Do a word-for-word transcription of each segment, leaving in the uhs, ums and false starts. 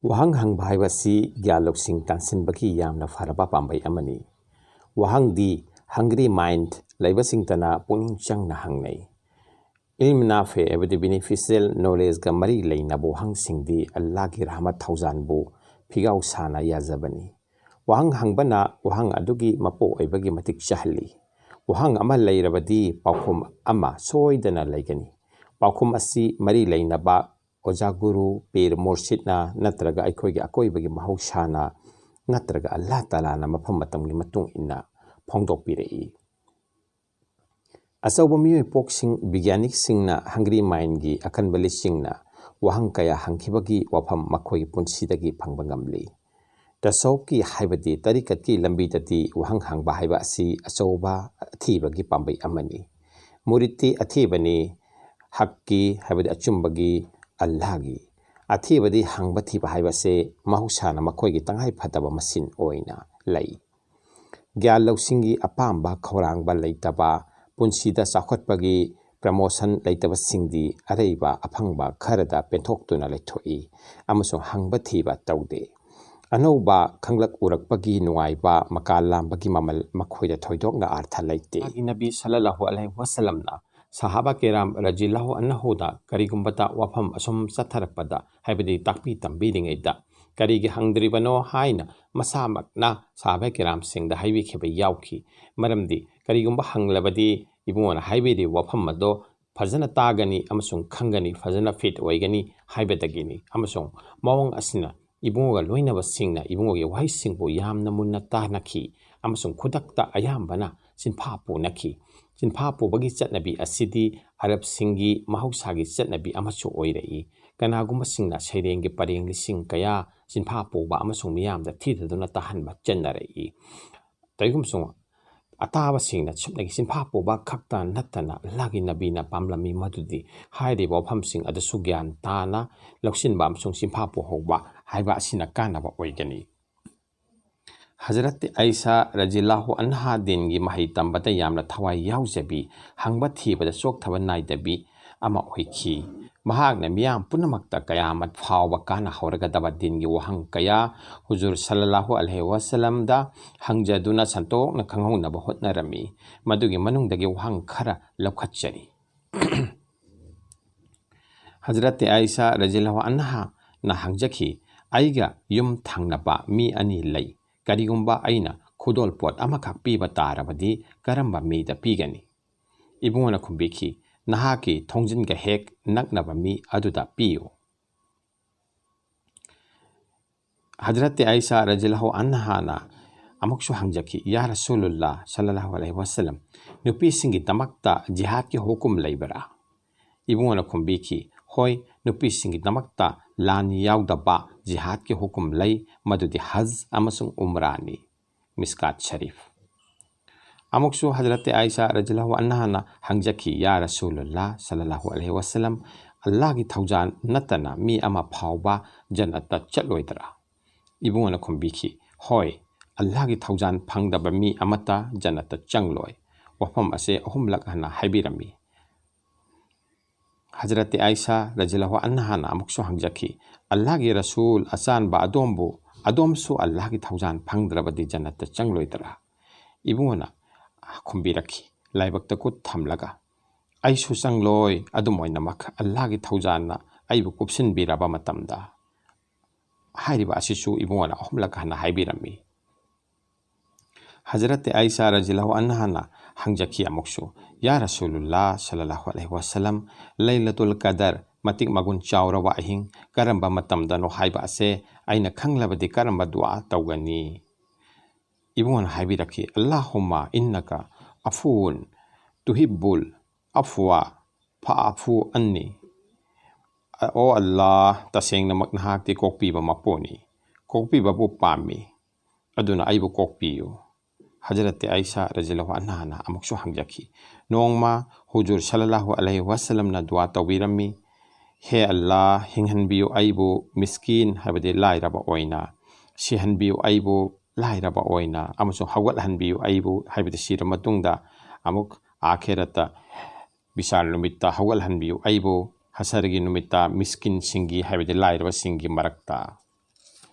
ꯋꯥꯍꯪ ꯍꯪꯕ ꯍꯥꯏꯕꯁꯤ ꯒ꯭ꯌꯥꯟ ꯂꯧꯁꯤꯡ ꯇꯥꯟꯁꯤꯟꯕꯒꯤ ꯌꯥꯝꯅ ꯐꯔꯕ ꯄꯥꯝꯕꯩ ꯑꯃꯅꯤ꯫ ꯋꯥꯍꯪꯗꯤ hungry mind ꯂꯩꯕꯁꯤꯡꯇꯅ ꯄꯨꯛꯅꯤꯡ ꯆꯪꯅ ꯍꯪꯅꯩ꯫ ꯏꯜꯝ ꯅꯥꯐꯦ ꯍꯥꯏꯕꯗꯤ beneficial knowledgeꯒ ꯃꯔꯤ ꯂꯩꯅꯕ ꯋꯥꯍꯪꯁꯤꯡꯗꯤ ꯑꯜꯂꯥꯍꯒꯤ ꯔꯍꯃꯠ ꯊꯧꯖꯥꯟꯕꯨ ꯐꯤꯒꯥꯎ ꯁꯥꯅ ꯌꯥꯖꯕꯅꯤ꯫ ꯋꯥꯍꯪ ꯍꯪꯕꯅ ꯋꯥꯍꯪ ꯑꯗꯨꯒꯤ ꯃꯄꯨ ꯑꯣꯏꯕꯒꯤ ꯃꯇꯤꯛ ꯆꯥꯍꯜꯂꯤ꯫ ꯋꯥꯍꯪ ꯑꯃ ꯂꯩꯔꯕꯗꯤ ꯄꯥꯎꯈꯨꯝ ꯑꯃ ꯁꯣꯏꯗꯅ ꯂꯩꯒꯅꯤ꯫ ꯄꯥꯎꯈꯨꯝ ꯑꯁꯤ ꯃꯔꯤ ꯂꯩꯅꯕ ꯑꯣꯖꯥ ꯒꯨꯔꯨ, ꯄꯤꯔ ꯃꯨꯔꯁꯤꯠꯅ ꯅꯠꯇ꯭ꯔꯒ ꯑꯩꯈꯣꯏꯒꯤ ꯑꯀꯣꯏꯕꯒꯤ ꯃꯍꯧꯁꯥꯅ ꯅꯠꯇ꯭ꯔꯒ ꯑꯜꯂꯥꯍ ꯇꯥꯂꯥꯅ ꯃꯐꯝ ꯃꯇꯝꯒꯤ ꯃꯇꯨꯡ ꯏꯟꯅ ꯐꯣꯡꯗꯣꯛꯄꯤꯔꯛꯏ꯫ ꯑꯆꯧꯕ ꯃꯤꯑꯣꯏ ꯄꯣꯛꯁꯤꯡ, ꯕꯤꯒ꯭ꯌꯥꯅꯤꯛꯁꯤꯡꯅ hungry mindꯒꯤ ꯑꯀꯟꯕ ꯂꯤꯁꯤꯡꯅ ꯋꯥꯍꯪ ꯀꯌꯥ ꯍꯪꯈꯤꯕꯒꯤ ꯋꯥꯐꯝ ꯃꯈꯣꯏꯒꯤ ꯄꯨꯟꯁꯤꯗꯒꯤ ꯐꯪꯕ ꯉꯝꯂꯤ꯫ ꯇꯁꯧꯐꯀꯤ ꯍꯥꯏꯕꯗꯤ ꯇꯔꯤꯀꯠꯀꯤ ꯂꯝꯕꯤꯗꯗꯤ ꯋꯥꯍꯪ ꯍꯪꯕ ꯍꯥꯏꯕ ꯑꯁꯤ ꯑꯆꯧꯕ ꯑꯊꯤꯕꯒꯤ ꯄꯥꯝꯕꯩ ꯑꯃꯅꯤ꯫ ꯃꯨꯔꯤꯠꯇꯤ ꯑꯊꯤꯕꯅꯤ, ꯍꯛꯀꯤ ꯍꯥꯏꯕꯗꯤ ꯑꯆꯨꯝꯕꯒꯤ, ꯑꯜꯂꯥꯍꯒꯤ꯫ ꯑꯊꯤꯕꯗꯤ ꯍꯪꯕ ꯊꯤꯕ ꯍꯥꯏꯕꯁꯦ ꯃꯍꯧꯁꯥꯅ ꯃꯈꯣꯏꯒꯤ ꯇꯉꯥꯏ ꯐꯗꯕ ꯃꯁꯤꯟ ꯑꯣꯏꯅ ꯂꯩ꯫ ꯒ꯭ꯌꯥꯟ ꯂꯧꯁꯤꯡꯒꯤ ꯑꯄꯥꯝꯕ ꯈꯧꯔꯥꯡꯕ ꯂꯩꯇꯕ, ꯄꯨꯟꯁꯤꯗ ꯆꯥꯎꯈꯠꯄꯒꯤ promotion ꯂꯩꯇꯕꯁꯤꯡꯗꯤ ꯑꯔꯩꯕ ꯑꯐꯪꯕ ꯈꯔꯗ ꯄꯦꯟꯊꯣꯛꯇꯨꯅ ꯂꯩꯊꯣꯛꯏ ꯑꯃꯁꯨꯡ ꯍꯪꯕ ꯊꯤꯕ ꯇꯧꯗꯦ꯫ ꯑꯅꯧꯕ ꯈꯪꯂꯛ ꯎꯔꯛꯄꯒꯤ ꯅꯨꯡꯉꯥꯏꯕ, ꯃꯀꯥ ꯂꯥꯝꯕꯒꯤ ꯃꯃꯜ ꯃꯈꯣꯏꯗ ꯊꯣꯏꯗꯣꯛꯅ ꯑꯥꯔꯊ ꯂꯩꯇꯦ꯫ ꯃꯥꯒꯤ ꯅꯕꯤ ꯁꯜꯂꯜꯂꯥꯍꯨ ꯑꯂꯩꯍꯤ ꯋꯥꯁꯜꯂꯝꯅ ꯁꯍꯥꯕꯥ ꯀꯤꯔꯥꯝ ꯔꯖꯤꯌꯜꯂꯥꯍꯨ ꯑꯟꯍꯨꯗ ꯀꯔꯤꯒꯨꯝꯕꯗ ꯋꯥꯐꯝ ꯑꯁꯨꯝ ꯆꯠꯊꯔꯛꯄꯗ, ꯍꯥꯏꯕꯗꯤ ꯇꯥꯛꯄꯤ ꯇꯝꯕꯤꯔꯤꯉꯩꯗ, "ꯀꯔꯤꯒꯤ ꯍꯪꯗ꯭ꯔꯤꯕꯅꯣ?" ꯍꯥꯏꯅ ꯃꯁꯥꯃꯛꯅ ꯁꯍꯥꯕꯥ ꯀꯤꯔꯥꯝꯁꯤꯡꯗ ꯍꯥꯏꯕꯤꯈꯤꯕ ꯌꯥꯎꯈꯤ꯫ ꯃꯔꯝꯗꯤ ꯀꯔꯤꯒꯨꯝꯕ ꯍꯪꯂꯕꯗꯤ ꯏꯕꯨꯡꯉꯣꯅ ꯍꯥꯏꯕꯤꯔꯤꯕ ꯋꯥꯐꯝ ꯑꯗꯣ ꯐꯖꯅ ꯇꯥꯒꯅꯤ ꯑꯃꯁꯨꯡ ꯈꯪꯒꯅꯤ, ꯐꯖꯅ ꯐꯤꯠ ꯑꯣꯏꯒꯅꯤ ꯍꯥꯏꯕꯗꯒꯤꯅꯤ꯫ ꯑꯃꯁꯨꯡ ꯃꯑꯣꯡ ꯑꯁꯤꯅ ꯏꯕꯨꯡꯉꯣꯒ ꯂꯣꯏꯅꯕꯁꯤꯡꯅ ꯏꯕꯨꯡꯉꯣꯒꯤ ꯋꯥꯍꯩꯁꯤꯡꯕꯨ ꯌꯥꯝꯅ ꯃꯨꯟꯅ ꯇꯥꯅꯈꯤ ꯑꯃꯁꯨꯡ ꯈꯨꯗꯛꯇ ꯑꯌꯥꯝꯕꯅ ꯆꯤꯟꯐꯥ ꯄꯨꯅꯈꯤ꯫ ꯆꯤꯟꯐꯥ ꯄꯨꯕꯒꯤ ꯆꯠꯅꯕꯤ ꯑꯁꯤꯗꯤ ꯑꯔꯕꯁꯤꯡꯒꯤ ꯃꯍꯧꯁꯥꯒꯤ ꯆꯠꯅꯕꯤ ꯑꯃꯁꯨ ꯑꯣꯏꯔꯛꯏ꯫ ꯀꯅꯥꯒꯨꯝꯕꯁꯤꯡꯅ ꯁꯩꯔꯦꯡꯒꯤ ꯄꯔꯦꯡ ꯂꯤꯁꯤꯡ ꯀꯌꯥ ꯆꯤꯟꯐꯥ ꯄꯨꯕ ꯑꯃꯁꯨꯡ ꯃꯤꯌꯥꯝꯗ ꯊꯤꯊꯗꯨꯅ ꯇꯥꯍꯟꯕ ꯆꯠꯅꯔꯛꯏ꯫ ꯇꯧꯏꯒꯨꯝꯁꯨꯡ ꯑꯇꯥꯕꯁꯤꯡꯅ ꯁꯨꯞꯅꯒꯤ ꯆꯤꯟꯐꯥ ꯄꯨꯕ ꯈꯛꯇ ꯅꯠꯇꯅ ꯑꯜꯂꯥꯍꯒꯤ ꯅꯕꯤꯅ ꯄꯥꯝꯂꯝꯃꯤ ꯃꯗꯨꯗꯤ ꯍꯥꯏꯔꯤꯕ ꯋꯥꯐꯝꯁꯤꯡ ꯑꯗꯨꯁꯨ ꯒ꯭ꯌꯥꯟ ꯇꯥꯅ ꯂꯧꯁꯤꯟꯕ ꯑꯃꯁꯨꯡ ꯆꯤꯟꯐꯥ ꯄꯨꯍꯧꯕ ꯍꯥꯏꯕ ꯑꯁꯤꯅ ꯀꯥꯟꯅꯕ ꯑꯣꯏꯒꯅꯤ꯫ ꯍꯖꯔꯠ ꯑꯥꯏꯁꯥ ꯔꯖꯤꯌꯜꯂꯥꯍꯨ ꯑꯟꯍꯥ ꯗꯤꯟꯒꯤ ꯃꯍꯩ ꯇꯝꯕꯗ ꯌꯥꯝꯅ ꯊꯋꯥꯏ ꯌꯥꯎꯖꯕꯤ, ꯍꯪꯕ ꯊꯤꯕꯗ ꯆꯣꯛꯊꯕ ꯅꯥꯏꯗꯕꯤ ꯑꯃ ꯑꯣꯏꯈꯤ꯫ ꯃꯍꯥꯛꯅ ꯃꯤꯌꯥꯝ ꯄꯨꯝꯅꯃꯛꯇ ꯀꯌꯥꯃꯠ ꯐꯥꯎꯕ ꯀꯥꯟꯅꯍꯧꯔꯒꯗꯕ ꯗꯤꯟꯒꯤ ꯋꯥꯍꯪ ꯀꯌꯥ ꯍꯨꯖꯨꯔ ꯁꯜꯂꯜꯂꯥꯍꯨ ꯑꯂꯩꯍꯤ ꯋꯥꯁꯂꯝꯗ ꯍꯪꯖꯗꯨꯅ ꯁꯟꯇꯣꯛꯅ ꯈꯪꯍꯧꯅꯕ ꯍꯣꯠꯅꯔꯝꯃꯤ꯫ ꯃꯗꯨꯒꯤ ꯃꯅꯨꯡꯗꯒꯤ ꯋꯥꯍꯪ ꯈꯔ ꯂꯧꯈꯠꯆꯔꯤ꯫ ꯍꯖꯔꯠ ꯑꯥꯏꯁꯥ ꯔꯖꯤꯌꯜꯂꯥꯍꯨ ꯑꯟꯍꯥꯅ ꯍꯪꯖꯈꯤ, "ꯑꯩꯒ ꯌꯨꯝ ꯊꯪꯅꯕ ꯃꯤ ꯑꯅꯤ ꯂꯩ꯫ ꯀꯔꯤꯒꯨꯝꯕ ꯑꯩꯅ ꯈꯨꯗꯣꯜꯄꯣꯠ ꯑꯃꯈꯛ ꯄꯤꯕ ꯇꯥꯔꯕꯗꯤ ꯀꯔꯝꯕ ꯃꯤꯗ ꯄꯤꯒꯅꯤ?" ꯏꯕꯨꯡꯉꯣꯅ ꯈꯨꯝꯕꯤꯈꯤ, "ꯅꯍꯥꯛꯀꯤ ꯊꯣꯡꯖꯤꯟꯒ ꯍꯦꯛ ꯅꯛꯅꯕ ꯃꯤ ꯑꯗꯨꯗ ꯄꯤꯌꯨ"꯫ ꯍꯖꯔꯠ ꯑꯥꯏꯁꯥ ꯔꯖꯤꯌꯜꯂꯥꯍꯨ ꯑꯟꯍꯥꯅ ꯑꯃꯨꯛꯁꯨ ꯍꯪꯖꯈꯤ, "ꯌꯥ ꯔꯁꯨꯂꯨꯜꯂꯥ ꯁꯜꯂꯜꯂꯥꯍꯨ ꯑꯂꯩꯍꯤ ꯋꯥꯁꯂꯝ, ꯅꯨꯄꯤꯁꯤꯡꯒꯤꯗꯃꯛꯇ ꯖꯤꯍꯥꯗꯀꯤ ꯍꯨꯀꯨꯝ ꯂꯩꯕꯔꯥ?" ꯏꯕꯨꯡꯉꯣꯅ ꯈꯨꯝꯕꯤꯈꯤ, "ꯍꯣꯏ, ꯅꯨꯄꯤꯁꯤꯡꯒꯤꯗꯃꯛꯇ ꯂꯥꯟ ꯌꯥꯎꯗꯕ ꯖꯤꯍꯥꯗꯀꯤ ꯍꯨꯀꯨꯝ ꯂꯩ, ꯃꯗꯨꯗꯤ ꯍꯖ ꯑꯃꯁꯨꯡ ꯎꯝꯔꯥꯅꯤ"꯫ ꯃꯤꯁꯀꯥꯠ ꯁꯔꯤꯐ꯫ ꯑꯃꯨꯛꯁꯨ ꯍꯖꯔꯠ ꯑꯥꯏꯁꯥ ꯔꯖꯤꯌꯜꯂꯥꯍꯨ ꯑꯟꯍꯥꯅ ꯍꯪꯖꯈꯤ, "ꯌꯥ ꯔꯁꯨꯂꯨꯜꯂꯥ ꯁꯜꯂꯜꯂꯥꯍꯨ ꯑꯂꯩꯍꯤ ꯋꯥꯁꯂꯝ, ꯑꯜꯂꯥꯍꯒꯤ ꯊꯧꯖꯥꯜ ꯅꯠꯇꯅ ꯃꯤ ꯑꯃ ꯐꯥꯎꯕ ꯖꯟꯅꯠꯇ ꯆꯠꯂꯣꯏꯗ꯭ꯔꯥ?" ꯏꯕꯨꯡꯉꯣꯅ ꯈꯨꯝꯕꯤꯈꯤ, "ꯍꯣꯏ, ꯑꯜꯂꯥꯍꯒꯤ ꯊꯧꯖꯥꯜ ꯐꯪꯗꯕ ꯃꯤ ꯑꯃꯠꯇ ꯖꯟꯅꯠꯇ ꯆꯪꯂꯣꯏ"꯫ ꯋꯥꯐꯝ ꯑꯁꯦ ꯑꯍꯨꯝꯂꯛ ꯍꯟꯅ ꯍꯥꯏꯕꯤꯔꯝꯃꯤ꯫ ꯍꯖꯔꯠ ꯑꯥꯏꯁꯥ ꯔꯖꯤꯌꯜꯂꯥꯍꯨ ꯑꯟꯍꯥꯅ ꯑꯃꯨꯛꯁꯨ ꯍꯪꯖꯈꯤ, "ꯑꯜꯂꯥꯍꯒꯤ ꯔꯁꯨꯜ ꯑꯆꯥꯟꯕ ꯑꯗꯣꯝꯕꯨ, ꯑꯗꯣꯝꯁꯨ ꯑꯜꯂꯥꯍꯒꯤ ꯊꯧꯖꯥꯜ ꯐꯪꯗ꯭ꯔꯕꯗꯤ ꯖꯟꯅꯠꯇ ꯆꯪꯂꯣꯏꯗ꯭ꯔꯥ?" ꯏꯕꯨꯡꯉꯣꯅ ꯈꯨꯝꯕꯤꯔꯛꯈꯤ, ꯂꯥꯏꯕꯛꯇ ꯈꯨꯠ ꯊꯝꯂꯒ, "ꯑꯩꯁꯨ ꯆꯪꯂꯣꯏ, ꯑꯗꯨꯝ ꯑꯣꯏꯅꯃꯛ ꯑꯜꯂꯥꯍꯒꯤ ꯊꯧꯖꯥꯜꯅ ꯑꯩꯕꯨ ꯀꯨꯞꯁꯤꯟꯕꯤꯔꯕ ꯃꯇꯝꯗ"꯫ ꯍꯥꯏꯔꯤꯕ ꯑꯁꯤꯁꯨ ꯏꯕꯨꯡꯉꯣꯅ ꯑꯍꯨꯝꯂꯛ ꯍꯟꯅ ꯍꯥꯏꯕꯤꯔꯝꯃꯤ꯫ ꯍꯖꯔꯠ ꯑꯥꯏꯁꯥ ꯔꯖꯤꯌꯜꯂꯥꯍꯨ ꯑꯟꯍꯥꯅ ꯍꯪꯖꯈꯤ ꯑꯃꯨꯛꯁꯨ, "ꯌꯥ ꯔꯁꯨꯂꯨꯜꯂꯥ ꯁꯜꯂꯜꯂꯥꯍꯨ ꯑꯂꯩꯍꯤ ꯋꯥꯁꯂꯝ, ꯂꯩꯂꯇꯨꯜ ꯀꯗꯔ, ꯃꯇꯤꯛ ꯃꯒꯨꯟ ꯆꯥꯎꯔꯕ ꯑꯍꯤꯡ, ꯀꯔꯝꯕ ꯃꯇꯝꯗꯅꯣ ꯍꯥꯏꯕ ꯑꯁꯦ ꯑꯩꯅ ꯈꯪꯂꯕꯗꯤ ꯀꯔꯝꯕ ꯗꯨꯋꯥ ꯇꯧꯒꯅꯤ?" ꯏꯕꯨꯡꯉꯣꯅ ꯍꯥꯏꯕꯤꯔꯛꯈꯤ, "ꯑꯜꯂꯥꯍꯨꯝꯃ ꯏꯟꯅꯀ ꯑꯐꯨꯟ ꯇꯨꯍꯤꯕꯨꯜ ꯑꯐꯨꯋꯥ ꯐꯥꯐꯨ ꯑꯟꯅꯤ"꯫ "ꯑꯣ ꯑꯜꯂꯥꯍ, ꯇꯁꯦꯡꯅꯃꯛ ꯅꯍꯥꯛꯇꯤ ꯀꯣꯛꯄꯤꯕ ꯃꯄꯨꯅꯤ, ꯀꯣꯛꯄꯤꯕꯕꯨ ꯄꯥꯝꯃꯤ, ꯑꯗꯨꯅ ꯑꯩꯕꯨ ꯀꯣꯛꯄꯤꯌꯨ"꯫ ꯍꯖꯔꯠ ꯑꯥꯏꯁꯥ ꯔꯖꯤꯌꯜꯂꯥꯍꯨ ꯑꯟꯍꯥꯅ ꯑꯃꯨꯛꯁꯨ ꯍꯪꯖꯈꯤ, "ꯅꯣꯡꯃ ꯍꯨꯖꯨꯔ ꯁꯜꯂꯜꯂꯥꯍꯨ ꯑꯂꯩꯍꯤ ꯋꯥꯁꯂꯝꯅ ꯗꯨꯋꯥ ꯇꯧꯕꯤꯔꯝꯃꯤ, 'ꯍꯦ ꯑꯜꯂꯥꯍ, ꯍꯤꯡꯍꯟꯕꯤꯌꯨ ꯑꯩꯕꯨ ꯃꯤꯁꯀꯤꯟ, ꯍꯥꯏꯕꯗꯤ ꯂꯥꯏꯔꯕ ꯑꯣꯏꯅ, ꯁꯤꯍꯟꯕꯤꯌꯨ ꯑꯩꯕꯨ ꯂꯥꯏꯔꯕ ꯑꯣꯏꯅ, ꯑꯃꯁꯨꯡ ꯍꯧꯒꯠꯍꯟꯕꯤꯌꯨ ꯑꯩꯕꯨ, ꯍꯥꯏꯕꯗꯤ ꯁꯤꯔ ꯃꯇꯨꯡꯗ ꯑꯃꯨꯛ ꯑꯥꯈꯤꯔꯠꯇ ꯕꯤꯁꯥꯜ ꯅꯨꯃꯤꯠꯇ ꯍꯧꯒꯠꯍꯟꯕꯤꯌꯨ ꯑꯩꯕꯨ ꯍꯁꯔꯒꯤ ꯅꯨꯃꯤꯠꯇ ꯃꯤꯁꯀꯤꯟꯁꯤꯡꯒꯤ, ꯍꯥꯏꯕꯗꯤ ꯂꯥꯏꯔꯕꯁꯤꯡꯒꯤ ꯃꯔꯛꯇ꯫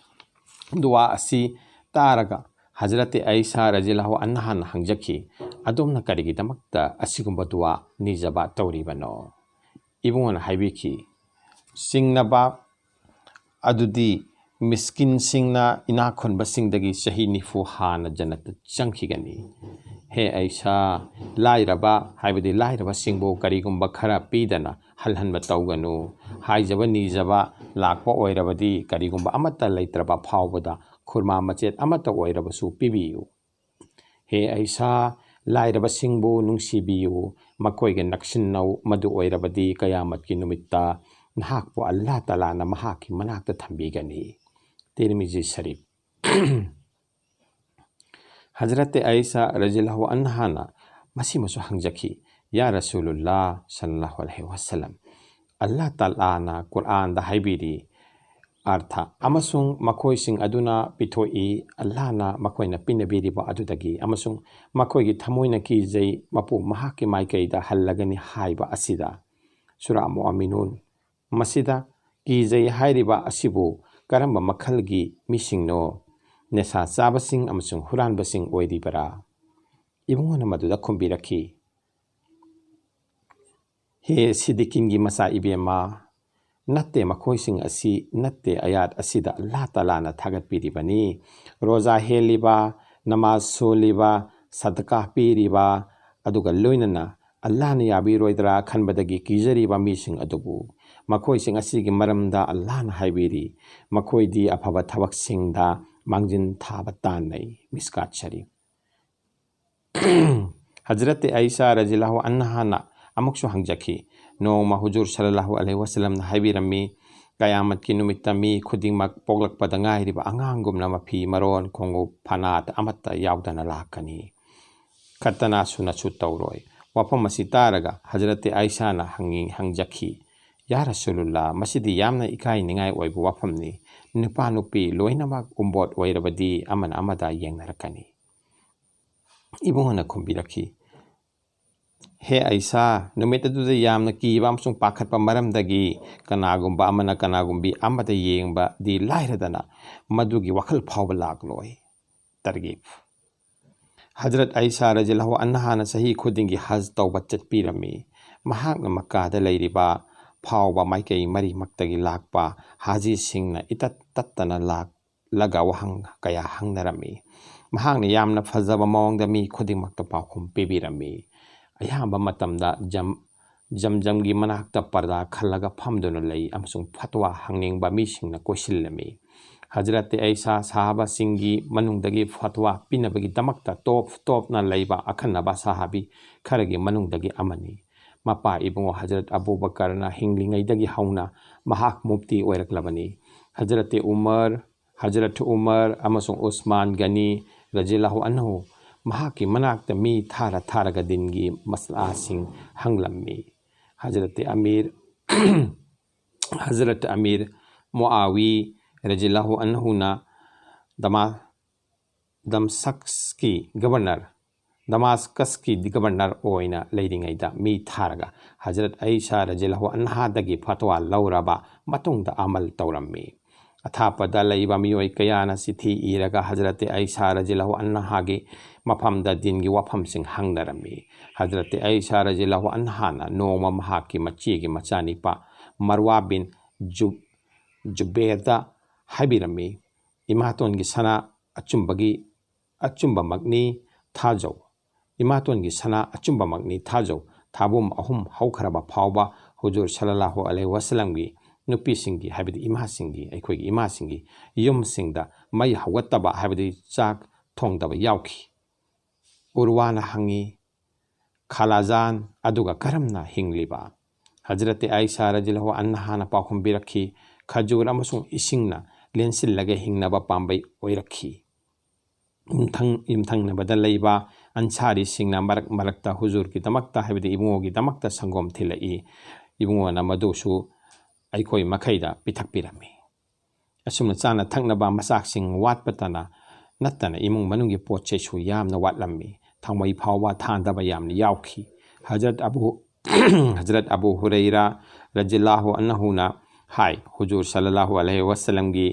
ꯗꯨꯋꯥ ꯑꯁꯤ ꯇꯥꯔꯒ ꯍꯖꯔꯠꯇꯤ ꯑꯩꯁꯥ ꯔꯖꯤꯌꯜꯂꯥꯍꯨ ꯑꯟꯍꯥꯅ ꯍꯪꯖꯈꯤ, "ꯑꯗꯣꯝꯅ ꯀꯔꯤꯒꯤꯗꯃꯛꯇ ꯑꯁꯤꯒꯨꯝꯕ ꯗꯨꯋꯥ ꯅꯤꯖꯕ ꯇꯧꯔꯤꯕꯅꯣ?" ꯏꯕꯨꯡꯉꯣꯅ ꯍꯥꯏꯕꯤꯈꯤ, "ꯆꯤꯡꯅꯕ ꯑꯗꯨꯗꯤ ꯃꯤꯁꯀꯤꯟꯁꯤꯡꯅ ꯏꯅꯥꯛ ꯈꯨꯟꯕꯁꯤꯡꯗꯒꯤ ꯆꯍꯤ ꯅꯤꯐꯨ ꯍꯥꯟꯅ ꯖꯟꯅꯠꯇ ꯆꯪꯈꯤꯒꯅꯤ꯫ ꯍꯦ ꯑꯩꯁꯥ, ꯂꯥꯏꯔꯕ, ꯍꯥꯏꯕꯗꯤ ꯂꯥꯏꯔꯕꯁꯤꯡꯕꯨ ꯀꯔꯤꯒꯨꯝꯕ ꯈꯔ ꯄꯤꯗꯅ ꯍꯜꯍꯟꯕ ꯇꯧꯒꯅꯨ꯫ ꯍꯥꯏꯖꯕ ꯅꯤꯖꯕ ꯂꯥꯛꯄ ꯑꯣꯏꯔꯕꯗꯤ ꯀꯔꯤꯒꯨꯝꯕ ꯑꯃꯠꯇ ꯂꯩꯇ꯭ꯔꯕ ꯐꯥꯎꯕꯗ ꯈꯨꯔꯃꯥ ꯃꯆꯦꯠ ꯑꯃꯠꯇ ꯑꯣꯏꯔꯕꯁꯨ ꯄꯤꯕꯤꯌꯨ꯫ ꯍꯦ ꯑꯩꯁꯥ, ꯂꯥꯏꯔꯕꯁꯤꯡꯕꯨ ꯅꯨꯡꯁꯤꯕꯤꯌꯨ, ꯃꯈꯣꯏꯒ ꯅꯛꯁꯤꯟꯅꯧ, ꯃꯗꯨ ꯑꯣꯏꯔꯕꯗꯤ ꯀꯌꯥꯃꯠꯀꯤ ꯅꯨꯃꯤꯠꯇ ꯅꯍꯥꯛꯄꯨ ꯑꯜꯂꯥꯍ ꯇꯥꯂꯥꯅ ꯃꯍꯥꯛꯀꯤ ꯃꯅꯥꯛꯇ ꯊꯝꯕꯤꯒꯅꯤ"꯫ ꯇꯤꯔꯃꯤꯖꯤ ꯁꯔꯤꯐ꯫ ꯍꯖꯔꯠꯇꯤ ꯑꯩꯁꯥ ꯔꯖꯤꯌꯜꯂꯥꯍꯨ ꯑꯟꯍꯥꯅ ꯃꯁꯤꯃꯁꯨ ꯍꯪꯖꯈꯤ, "ꯌꯥ ꯔꯁꯨꯂꯨꯜꯂꯥꯍ ꯁꯜꯂꯜꯂꯥꯍꯨ ꯑꯂꯩꯍꯤ ꯋꯁꯜꯂꯝ, ꯑꯜꯂꯥꯍ ꯇꯥꯂꯥꯅ ꯀꯨꯔꯑꯥꯟꯗ ꯍꯥꯏꯕꯤꯔꯤ, ꯑꯔꯊ, ꯑꯃꯁꯨꯡ ꯃꯈꯣꯏꯁꯤꯡ ꯑꯗꯨꯅ ꯄꯤꯊꯣꯛꯏ, ꯑꯜꯂꯥꯍꯅ ꯃꯈꯣꯏꯅ ꯄꯤꯅꯕꯤꯔꯤꯕ ꯑꯗꯨꯗꯒꯤ, ꯑꯃꯁꯨꯡ ꯃꯈꯣꯏꯒꯤ ꯊꯃꯣꯏꯅ ꯀꯤꯖꯩ, ꯃꯄꯨ ꯃꯍꯥꯛꯀꯤ ꯃꯥꯏꯀꯩꯗ ꯍꯜꯂꯒꯅꯤ" ꯍꯥꯏꯕ ꯑꯁꯤꯗ꯫ ꯁꯨꯔꯥ ꯃꯨꯑꯃꯤꯅꯨꯟ꯫ ꯃꯁꯤꯗ "ꯀꯤꯖꯩ" ꯍꯥꯏꯔꯤꯕ ꯑꯁꯤꯕꯨ ꯀꯔꯝꯕ ꯃꯈꯜꯒꯤ ꯃꯤꯁꯤꯡꯅꯣ? ꯅꯤꯁꯥ ꯆꯥꯕꯁꯤꯡ ꯑꯃꯁꯨꯡ ꯍꯨꯔꯥꯟꯕꯁꯤꯡ ꯑꯣꯏꯔꯤꯕꯔꯥ? ꯏꯕꯨꯡꯉꯣꯅ ꯃꯗꯨꯗ ꯈꯨꯝꯕꯤꯔꯛꯈꯤ, "ꯍꯦ ꯁꯤꯗꯤꯀꯤꯟꯒꯤ ꯃꯆꯥ ꯏꯕꯦꯝꯃ, ꯅꯠꯇꯦ, ꯃꯈꯣꯏꯁꯤꯡ ꯑꯁꯤ ꯅꯠꯇꯦ, ꯑꯌꯥꯠ ꯑꯁꯤꯗ ꯑꯜꯂꯥꯍ ꯇꯥꯂꯥꯅ ꯊꯥꯒꯠꯄꯤꯔꯤꯕꯅꯤ꯫ ꯔꯣꯖꯥ ꯍꯦꯜꯂꯤꯕ, ꯅꯃꯥꯖ ꯁꯣꯜꯂꯤꯕ, ꯁꯗꯀꯥ ꯄꯤꯔꯤꯕ, ꯑꯗꯨꯒ ꯂꯣꯏꯅꯅ ꯑꯜꯂꯥꯍꯅ ꯌꯥꯕꯤꯔꯣꯏꯗ꯭ꯔꯥ ꯈꯟꯕꯗꯒꯤ ꯀꯤꯖꯔꯤꯕ ꯃꯤꯁꯤꯡ ꯑꯗꯨꯕꯨ꯫ ꯃꯈꯣꯏꯁꯤꯡ ꯑꯁꯤꯒꯤ ꯃꯔꯝꯗ ꯑꯜꯂꯥꯍꯅ ꯍꯥꯏꯕꯤꯔꯤ, ꯃꯈꯣꯏꯗꯤ ꯑꯐꯕ ꯊꯕꯛꯁꯤꯡꯗ ꯃꯥꯡꯖꯤꯟ ꯊꯥꯕ ꯇꯥꯟꯅꯩ"꯫ ꯃꯤꯁꯀꯥꯠ ꯁꯔꯤꯐ꯫ ꯍꯖꯔꯠꯇꯤ ꯑꯩꯁꯥ ꯔꯖꯤꯌꯜꯂꯥꯍꯨ ꯑꯟꯍꯥꯅ ꯑꯃꯨꯛꯁꯨ ꯍꯪꯖꯈꯤ, ꯅꯣꯡꯃ ꯍꯨꯖꯨꯔ ꯁꯜꯂꯜꯂꯥꯍꯨ ꯑꯂꯩꯍꯤ ꯋꯁꯜꯂꯝꯅ ꯍꯥꯏꯕꯤꯔꯝꯃꯤ, "ꯀꯌꯥꯃꯠꯀꯤ ꯅꯨꯃꯤꯠꯇ ꯃꯤ ꯈꯨꯗꯤꯡꯃꯛ ꯄꯣꯛꯂꯛꯄꯗ ꯉꯥꯏꯔꯤꯕ ꯑꯉꯥꯡꯒꯨꯝꯅ ꯃꯐꯤ ꯃꯔꯣꯟ, ꯈꯣꯡꯎꯞ, ꯐꯅꯥꯠ ꯑꯃꯠꯇ ꯌꯥꯎꯗꯅ ꯂꯥꯛꯀꯅꯤ"꯫ ꯈꯠꯇꯅꯥꯁꯨꯅꯁꯨ ꯇꯧꯔꯣꯏ꯫ ꯋꯥꯐꯝ ꯑꯁꯤ ꯇꯥꯔꯒ ꯍꯖꯔꯠꯇꯤ ꯑꯥꯏꯁꯥꯅ ꯍꯪꯉꯤ-, ꯍꯪꯖꯈꯤ, "ꯌꯥ ꯔꯁꯨꯂꯨꯜꯂꯥ, ꯃꯁꯤꯗꯤ ꯌꯥꯝꯅ ꯏꯀꯥꯏꯅꯤꯡꯉꯥꯏ ꯑꯣꯏꯕ ꯋꯥꯐꯝꯅꯤ꯫ ꯅꯨꯄꯥ ꯅꯨꯄꯤ ꯂꯣꯏꯅꯃꯛ ꯎꯝꯕꯣꯠ ꯑꯣꯏꯔꯕꯗꯤ ꯑꯃꯅ ꯑꯃꯗ ꯌꯦꯡꯅꯔꯛꯀꯅꯤ"꯫ ꯏꯕꯨꯡꯉꯣꯅ ꯈꯨꯝꯕꯤꯔꯛꯈꯤ, "ꯍꯦ ꯑꯩꯁꯥ, ꯅꯨꯃꯤꯠ ꯑꯗꯨꯗ ꯌꯥꯝꯅ ꯀꯤꯕ ꯑꯃꯁꯨꯡ ꯄꯥꯈꯠꯄ ꯃꯔꯝꯗꯒꯤ ꯀꯅꯥꯒꯨꯝꯕ ꯑꯃꯅ ꯀꯅꯥꯒꯨꯝꯕꯤ ꯑꯃꯗ ꯌꯦꯡꯕꯗꯤ ꯂꯥꯏꯔꯗꯅ ꯃꯗꯨꯒꯤ ꯋꯥꯈꯜ ꯐꯥꯎꯕ ꯂꯥꯛꯂꯣꯏ"꯫ ꯇꯔꯒꯤꯕ꯫ ꯍꯖꯔꯠ ꯑꯩꯁꯥ ꯔꯖꯤꯌꯜꯂꯥꯍꯨ ꯑꯟꯍꯥꯅ ꯆꯍꯤ ꯈꯨꯗꯤꯡꯒꯤ ꯍꯖ ꯇꯧꯕ ꯆꯠꯄꯤꯔꯝꯃꯤ꯫ ꯃꯍꯥꯛꯅ ꯃꯛꯀꯥꯗ ꯂꯩꯔꯤꯕ ꯐꯥꯎꯕ ꯃꯥꯏꯀꯩ ꯃꯔꯤꯃꯛꯇꯒꯤ ꯂꯥꯛꯄ ꯍꯥꯖꯤꯁꯤꯡꯅ ꯏꯇꯠ ꯇꯠꯇꯅ ꯂꯥꯛꯂꯒ ꯋꯥꯍꯪ ꯀꯌꯥ ꯍꯪꯅꯔꯝꯃꯤ꯫ ꯃꯍꯥꯛꯅ ꯌꯥꯝꯅ ꯐꯖꯕ ꯃꯑꯣꯡꯗ ꯃꯤ ꯈꯨꯗꯤꯡꯃꯛꯇ ꯄꯥꯎꯈꯨꯝ ꯄꯤꯕꯤꯔꯝꯃꯤ꯫ ꯑꯌꯥꯝꯕ ꯃꯇꯝꯗ ꯖꯝ-, ꯖꯝꯖꯝꯒꯤ ꯃꯅꯥꯛꯇ ꯄꯔꯗꯥ ꯈꯜꯂꯒ ꯐꯝꯗꯨꯅ ꯂꯩ ꯑꯃꯁꯨꯡ ꯐꯠꯋꯥ ꯍꯪꯅꯤꯡꯕ ꯃꯤꯁꯤꯡꯅ ꯀꯣꯏꯁꯤꯜꯂꯝꯃꯤ꯫ ꯍꯖꯔꯠ ꯑꯩꯁꯥ ꯁꯍꯥꯕꯥꯁꯤꯡꯒꯤ ꯃꯅꯨꯡꯗꯒꯤ ꯐꯠꯋꯥ ꯄꯤꯅꯕꯒꯤꯗꯃꯛꯇ ꯇꯣꯞ ꯇꯣꯞꯅ ꯂꯩꯕ ꯑꯈꯟꯅꯕ ꯁꯍꯥꯕꯤ ꯈꯔꯒꯤ ꯃꯅꯨꯡꯗꯒꯤ ꯑꯃꯅꯤ꯫ ꯃꯄꯥ ꯏꯕꯨꯡꯉꯣ ꯍꯖꯔꯠ ꯑꯕꯨ ꯕꯀꯔꯅ ꯍꯤꯡꯂꯤꯉꯩꯗꯒꯤ ꯍꯧꯅ ꯃꯍꯥꯛ ꯃꯨꯐꯇꯤ ꯑꯣꯏꯔꯛꯂꯕꯅꯤ꯫ ꯍꯖꯔꯠ ꯎꯃꯔ, ꯍꯖꯔꯠ ꯎꯃꯔ ꯑꯃꯁꯨꯡ ꯎꯁꯃꯥꯟ ꯒꯅꯤ ꯔꯖꯤꯌꯜꯂꯥꯍꯨ ꯑꯟꯍꯨ ꯃꯍꯥꯛꯀꯤ ꯃꯅꯥꯛꯇ ꯃꯤ ꯊꯥꯔ ꯊꯥꯔꯒ ꯗꯤꯟꯒꯤ ꯃꯁꯂꯥꯁꯤꯡ ꯍꯪꯂꯝꯃꯤ꯫ ꯍꯖꯔꯠ ꯑꯃꯤꯔ, ꯍꯖꯔꯠ ꯑꯃꯤꯔ ꯃꯨꯑꯥꯋꯤ ꯔꯖꯤꯌꯜꯂꯥꯍꯨ ꯑꯟꯍꯨꯅ ꯗꯃꯥ-, ꯗꯝꯁꯛꯁꯀꯤ ꯒꯕꯔꯅꯔ, ꯗꯃꯥꯁꯀꯁꯀꯤ ꯒꯕꯔꯅꯔ ꯑꯣꯏꯅ ꯂꯩꯔꯤꯉꯩꯗ ꯃꯤ ꯊꯥꯔꯒ ꯍꯖꯔꯠ ꯑꯩꯁꯥ ꯔꯖꯤꯌꯜꯂꯥꯍꯨ ꯑꯟꯍꯥꯗꯒꯤ ꯐꯠꯋꯥ ꯂꯧꯔꯕ ꯃꯇꯨꯡꯗ ꯑꯃꯜ ꯇꯧꯔꯝꯃꯤ꯫ ꯑꯊꯥꯞꯄꯗ ꯂꯩꯕ ꯃꯤꯑꯣꯏ ꯀꯌꯥꯅ ꯆꯤꯊꯤ ꯏꯔꯒ ꯍꯖꯔꯠ ꯑꯩꯁꯥ ꯔꯖꯤꯌꯜꯂꯥꯍꯨ ꯑꯟꯍꯥꯒꯤ ꯃꯐꯝꯗ ꯗꯤꯟꯒꯤ ꯋꯥꯐꯝꯁꯤꯡ ꯍꯪꯅꯔꯝꯃꯤ꯫ ꯍꯖꯔꯠ ꯑꯩꯁꯥ ꯔꯖꯤꯌꯜꯂꯥꯍꯨ ꯑꯟꯍꯥꯅ ꯅꯣꯡꯃ ꯃꯍꯥꯛꯀꯤ ꯃꯆꯦꯒꯤ ꯃꯆꯥꯅꯤꯄꯥ ꯃꯔꯋꯥ ꯕꯤꯟ ꯖꯨ-, ꯖꯨꯕꯦꯔꯗ ꯍꯥꯏꯕꯤꯔꯝꯃꯤ, "ꯏꯃꯥꯇꯣꯟꯒꯤ ꯁꯅꯥ ꯑꯆꯨꯝꯕꯒꯤ, ꯑꯆꯨꯝꯕꯃꯛꯅꯤ ꯊꯥꯖꯧ꯫ ꯏꯃꯥꯇꯣꯟꯒꯤ ꯁꯅꯥ ꯑꯆꯨꯝꯕꯃꯛꯅꯤ ꯊꯥꯖꯧ꯫ ꯊꯥꯕꯨꯝ ꯑꯍꯨꯝ ꯍꯧꯈ꯭ꯔꯕ ꯐꯥꯎꯕ ꯍꯨꯖꯨꯔ ꯁꯜꯂꯜꯂꯥꯍꯨ ꯑꯂꯩꯍꯤ ꯋꯥꯁꯂꯝꯒꯤ ꯅꯨꯄꯤꯁꯤꯡꯒꯤ, ꯍꯥꯏꯕꯗꯤ ꯏꯃꯥꯁꯤꯡꯒꯤ, ꯑꯩꯈꯣꯏꯒꯤ ꯏꯃꯥꯁꯤꯡꯒꯤ ꯌꯨꯝꯁꯤꯡꯗ ꯃꯩ ꯍꯧꯒꯠꯇꯕ, ꯍꯥꯏꯕꯗꯤ ꯆꯥꯛ ꯊꯣꯡꯗꯕ ꯌꯥꯎꯈꯤ"꯫ ꯎꯔꯋꯥꯅ ꯍꯪꯉꯤ, "ꯈꯥꯂꯥꯖꯥꯟ ꯑꯗꯨꯒ ꯀꯔꯝꯅ ꯍꯤꯡꯂꯤꯕ?" ꯍꯖꯔꯠ ꯑꯥꯏꯁꯥ ꯔꯖꯤꯌꯜꯂꯥꯍꯨ ꯑꯟꯍꯥꯅ ꯄꯥꯎꯈꯨꯝ ꯄꯤꯔꯛꯈꯤ, "ꯈꯖꯨꯔ ꯑꯃꯁꯨꯡ ꯏꯁꯤꯡꯅ ꯂꯦꯟꯁꯤꯜꯂꯒ ꯍꯤꯡꯅꯕ ꯄꯥꯝꯕꯩ ꯑꯣꯏꯔꯛꯈꯤ"꯫ ꯌꯨꯝꯊꯪ-, ꯌꯨꯝꯊꯪꯅꯕꯗ ꯂꯩꯕ ꯑꯟꯁꯥꯔꯤꯁꯤꯡꯅ ꯃꯔꯛ ꯃꯔꯛꯇ ꯍꯨꯖꯨꯔꯒꯤꯗꯃꯛꯇ, ꯍꯥꯏꯕꯗꯤ ꯏꯕꯨꯡꯉꯣꯒꯤꯗꯃꯛꯇ ꯁꯪꯒꯣꯝ ꯊꯤꯜꯂꯛꯏ꯫ ꯏꯕꯨꯡꯉꯣꯅ ꯃꯗꯨꯁꯨ ꯑꯩꯈꯣꯏ ꯃꯈꯩꯗ ꯄꯤꯊꯛꯄꯤꯔꯝꯃꯤ꯫ ꯑꯁꯨꯝꯅ ꯆꯥꯅ ꯊꯛꯅꯕ ꯃꯆꯥꯛꯁꯤꯡ ꯋꯥꯠꯄꯇꯅ ꯅꯠꯇꯅ ꯏꯃꯨꯡ ꯃꯅꯨꯡꯒꯤ ꯄꯣꯠ ꯆꯩꯁꯨ ꯌꯥꯝꯅ ꯋꯥꯠꯂꯝꯃꯤ꯫ ꯊꯥꯎꯃꯩ ꯐꯥꯎꯕ ꯊꯥꯗꯕ ꯌꯥꯝꯅ ꯌꯥꯎꯈꯤ꯫ ꯍꯖꯔꯠ ꯑꯕꯨ ꯍꯖꯔꯠ ꯑꯕꯨ ꯍꯨꯔꯩꯔꯥ ꯔꯖꯤꯌꯜꯂꯥꯍꯨ ꯑꯟꯍꯨꯅ ꯍꯥꯏ, ꯍꯨꯖꯨꯔ ꯁꯜꯂꯜꯂꯥꯍꯨ ꯑꯂꯩꯍꯤ ꯋꯁꯜꯂꯝꯒꯤ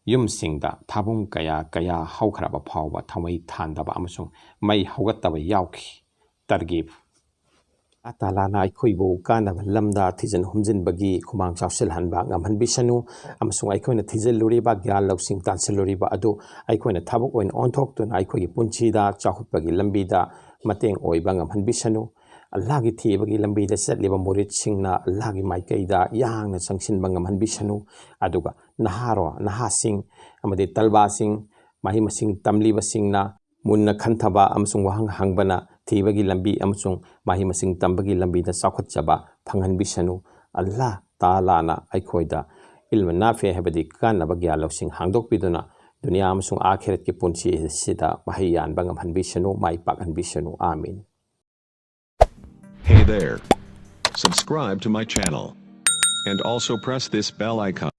ꯌꯨꯝꯁꯤꯡꯗ ꯊꯥꯕꯨꯡ ꯀꯌꯥ ꯀꯌꯥ ꯍꯧꯈ꯭ꯔꯕ ꯐꯥꯎꯕ ꯊꯃꯩ ꯊꯥꯟꯗꯕ ꯑꯃꯁꯨꯡ ꯃꯩ ꯍꯧꯒꯠꯇꯕ ꯌꯥꯎꯈꯤ꯫ ꯇꯔꯒꯤꯕ꯫ ꯑꯜꯂꯥꯍ ꯇꯥꯂꯥꯅ ꯑꯩꯈꯣꯏꯕꯨ ꯀꯥꯟꯅꯕ ꯂꯝꯗ ꯊꯤꯖꯤꯟ ꯍꯨꯝꯖꯤꯟꯕꯒꯤ ꯈꯨꯃꯥꯡ ꯆꯥꯎꯁꯤꯜꯍꯟꯕ ꯉꯝꯍꯟꯕꯤꯁꯅꯨ, ꯑꯃꯁꯨꯡ ꯑꯩꯈꯣꯏꯅ ꯊꯤꯖꯤꯜꯂꯨꯔꯤꯕ, ꯒ꯭ꯌꯥꯟ ꯂꯧꯁꯤꯡ ꯇꯥꯟꯁꯤꯜꯂꯨꯔꯤꯕ ꯑꯗꯨ ꯑꯩꯈꯣꯏꯅ ꯊꯕꯛ ꯑꯣꯏꯅ ꯑꯣꯟꯊꯣꯛꯇꯨꯅ ꯑꯩꯈꯣꯏꯒꯤ ꯄꯨꯟꯁꯤꯗ ꯆꯥꯎꯈꯠꯄꯒꯤ ꯂꯝꯕꯤꯗ ꯃꯇꯦꯡ ꯑꯣꯏꯕ ꯉꯝꯍꯟꯕꯤꯁꯅꯨ꯫ ꯑꯜꯂꯥꯍꯒꯤ ꯊꯤꯕꯒꯤ ꯂꯝꯕꯤꯗ ꯆꯠꯂꯤꯕ ꯃꯨꯔꯤꯗꯁꯤꯡꯅ ꯑꯜꯂꯥꯍꯒꯤ ꯃꯥꯏꯀꯩꯗ ꯌꯥꯡꯅ ꯆꯪꯁꯤꯟꯕ ꯉꯝꯍꯟꯕꯤꯁꯅꯨ꯫ ꯑꯗꯨꯒ ꯅꯍꯥꯔꯣ ꯅꯍꯥꯁꯤꯡ ꯑꯃꯗꯤ ꯇꯜꯕꯥꯁꯤꯡ, ꯃꯍꯩ ꯃꯁꯤꯡ ꯇꯝꯂꯤꯕꯁꯤꯡꯅ ꯃꯨꯟꯅ ꯈꯟꯊꯕ ꯑꯃꯁꯨꯡ ꯋꯥꯍꯪ ꯍꯪꯕꯅ ꯊꯤꯕꯒꯤ ꯂꯝꯕꯤ ꯑꯃꯁꯨꯡ ꯃꯍꯩ ꯃꯁꯤꯡ ꯇꯝꯕꯒꯤ ꯂꯝꯕꯤꯗ ꯆꯥꯎꯈꯠꯆꯕ ꯐꯪꯍꯟꯕꯤꯁꯅꯨ꯫ ꯑꯜꯂꯥꯍ ꯇꯥꯂꯥꯅ ꯑꯩꯈꯣꯏꯗ ꯏꯜꯃ ꯅꯥꯐꯦ ꯍꯥꯏꯕꯗꯤ ꯀꯥꯟꯅꯕ ꯒ꯭ꯌꯥꯟ ꯂꯧꯁꯤꯡ ꯍꯥꯡꯗꯣꯛꯄꯤꯗꯨꯅ ꯗꯨꯅꯤꯌꯥ ꯑꯃꯁꯨꯡ ꯑꯥꯈꯤꯔꯠꯀꯤ ꯄꯨꯟꯁꯤ ꯑꯁꯤꯗ ꯃꯍꯩ ꯌꯥꯟꯕ ꯉꯝꯍꯟꯕꯤꯁꯅꯨ, ꯃꯥꯏ ꯄꯥꯛꯍꯟꯕꯤꯁꯅꯨ꯫ ꯑꯥꯃꯤꯟ꯫ Hey there. Subscribe to my channel. And also press this bell icon.